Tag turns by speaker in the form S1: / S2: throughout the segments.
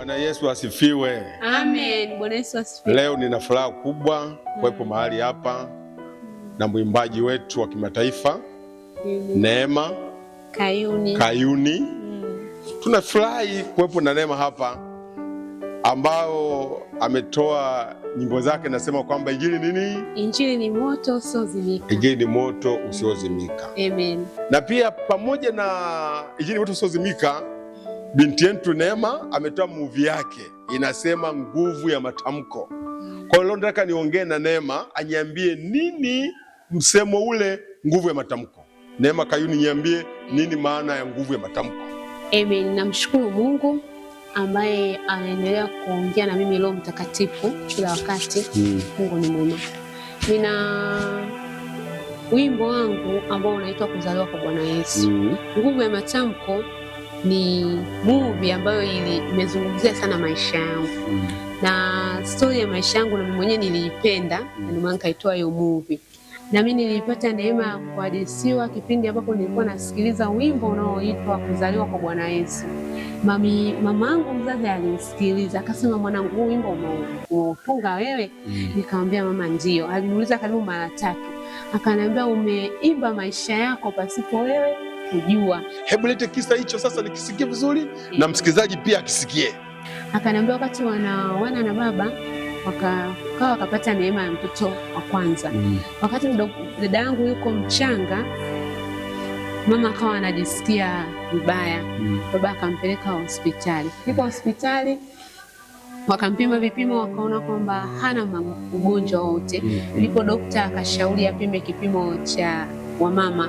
S1: Bwana Yesu asifiwe.
S2: Amen. Bwana Yesu asifiwe.
S1: Leo nina furaha kubwa kuwepo mahali hapa na mwimbaji wetu wa kimataifa Neema
S2: Kayuni.
S1: Kayuni. Tunafurahi kuwepo na Neema hapa ambao ametoa nyimbo zake, nasema kwamba injili nini?
S2: Injili ni moto usiozimika.
S1: Injili ni moto usiozimika.
S2: Amen.
S1: Na pia pamoja na injili ni moto usiozimika, binti yetu Neema ametoa movie yake inasema nguvu ya matamko. Kwa hiyo leo nataka niongee na Neema aniambie nini msemo ule nguvu ya matamko. Neema Kayuni, niambie nini maana ya nguvu ya matamko?
S2: Amen. Namshukuru Mungu ambaye anaendelea kuongea na mimi Roho Mtakatifu kila wakati. Mungu ni mwema. Nina wimbo wangu ambao unaitwa Kuzaliwa kwa Bwana Yesu. Nguvu ya matamko ni movie ambayo imezungumzia sana maisha yangu na stori ya maisha yangu, na mimi mwenyewe niliipenda, na ndio maana nikaitoa hiyo movie. Na mimi nilipata neema ya kuhadisiwa kipindi ambapo nilikuwa nasikiliza wimbo unaoitwa Kuzaliwa kwa Bwana Yesu. Mamangu mzazi alinisikiliza akasema, mwanangu, huu wimbo umeutunga wewe? Nikamwambia mama, ndio. Aliniuliza karibu mara tatu, akaniambia umeimba maisha yako pasipo wewe kujua.
S1: Hebu lete kisa hicho sasa nikisikie vizuri na msikilizaji pia akisikie.
S2: Akaniambia wakati wanaoana na baba wakakaa wakapata neema ya mtoto wa kwanza. Wakati dada yangu yuko mchanga, mama akawa anajisikia vibaya. Baba akampeleka hospitali. Fika hospitali wakampima vipimo, wakaona kwamba hana ugonjwa wowote. Ndipo dokta akashauri apime kipimo cha wamama,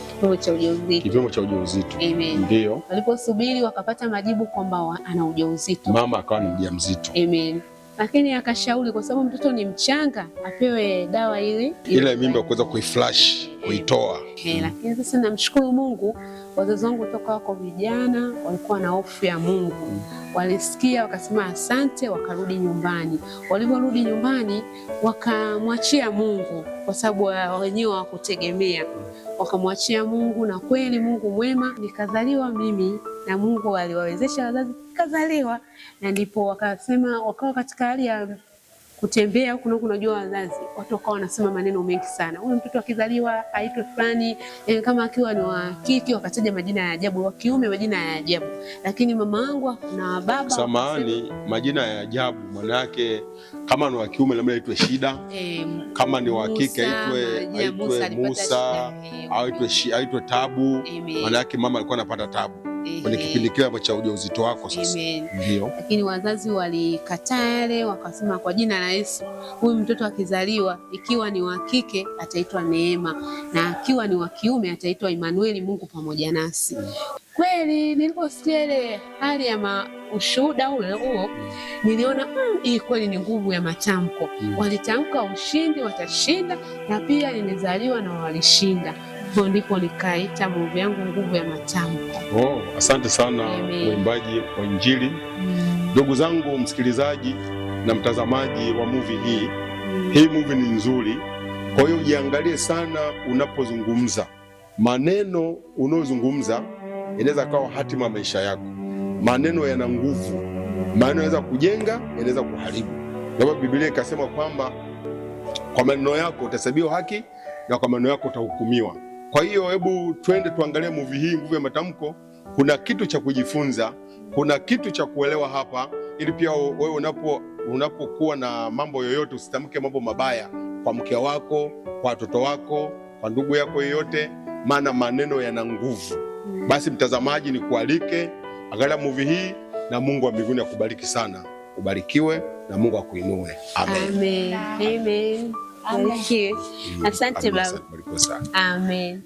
S2: kipimo cha ujauzito.
S1: Kipimo cha ujauzito.
S2: Amen.
S1: Ndio.
S2: Waliposubiri wakapata majibu kwamba ana ujauzito.
S1: Mama akawa ni mjamzito.
S2: Amen. Lakini akashauri kwa sababu mtoto ni mchanga apewe dawa ili
S1: ile mimba kuweza kuiflash, kuitoa.
S2: Lakini sasa namshukuru Mungu, wazazi wangu toka wako vijana walikuwa na hofu ya Mungu. Walisikia wakasema asante, wakarudi nyumbani. Walivyorudi nyumbani wakamwachia Mungu kwa sababu wenyewe hawakutegemea. Wakamwachia Mungu na kweli Mungu mwema, nikazaliwa mimi na Mungu aliwawezesha wazazi nikazaliwa, na ndipo wakasema, wakawa katika hali ya kutembea huku na huku. Unajua wazazi watu wakawa wanasema maneno mengi sana, huyu mtoto akizaliwa aitwe fulani, kama akiwa ni wa kike wakataja majina ya ajabu, wa kiume majina ya ajabu. Lakini mama yangu na baba
S1: Samahani, majina ya ajabu manake kama ni wa kiume labda aitwe Shida, kama ni wa kike aitwe Musa au aitwe Tabu, manake mama alikuwa anapata tabu kwenye kipindi kile cha ujauzito wako sasa. Ndio.
S2: Lakini wazazi walikataa yale, wakasema kwa jina la Yesu, huyu mtoto akizaliwa ikiwa ni wa kike ataitwa Neema na akiwa ni wa kiume ataitwa Emanueli, Mungu pamoja nasi. Kweli niliposikia ile hali ya ushuhuda ule huo, niliona hii kweli ni nguvu ya matamko. Walitamka ushindi, watashinda, na pia nimezaliwa na walishinda. Ndipo nikaita movie yangu nguvu ya matamko.
S1: Oh, asante sana mwimbaji wa Injili. Ndugu zangu msikilizaji na mtazamaji wa movie hii, hii movie ni nzuri. Kwa hiyo jiangalie sana unapozungumza. Maneno unayozungumza inaweza kuwa hatima maisha yako. Maneno yana nguvu. Maneno yanaweza kujenga, yanaweza kuharibu. Ndio Biblia ikasema kwamba kwa maneno yako utahesabiwa haki na kwa maneno yako utahukumiwa. Kwa hiyo hebu twende tuangalie movie hii nguvu ya matamko. Kuna kitu cha kujifunza, kuna kitu cha kuelewa hapa, ili pia wewe unapokuwa na mambo yoyote usitamke mambo mabaya kwa mke wako, kwa watoto wako, kwa ndugu yako yoyote, maana maneno yana nguvu. Basi mtazamaji, nikualike angalia movie hii na Mungu wa mbinguni akubariki sana. Ubarikiwe na Mungu akuinue. Amen.
S2: Amen. Amen. Asante baba.
S1: Amen.
S2: Amen.